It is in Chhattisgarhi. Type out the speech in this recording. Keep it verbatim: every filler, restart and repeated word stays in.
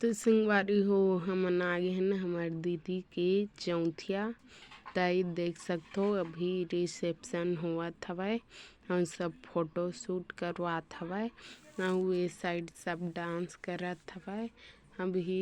तो संगवारी हो, हमन आ गे हन हमर दीदी के चौथिया। त ये देख सकथो, अभी रिसेप्शन होवत हवय अउ सब फोटो शूट करवात हवय। अउ ये साइड सब डांस करत हवय। अभी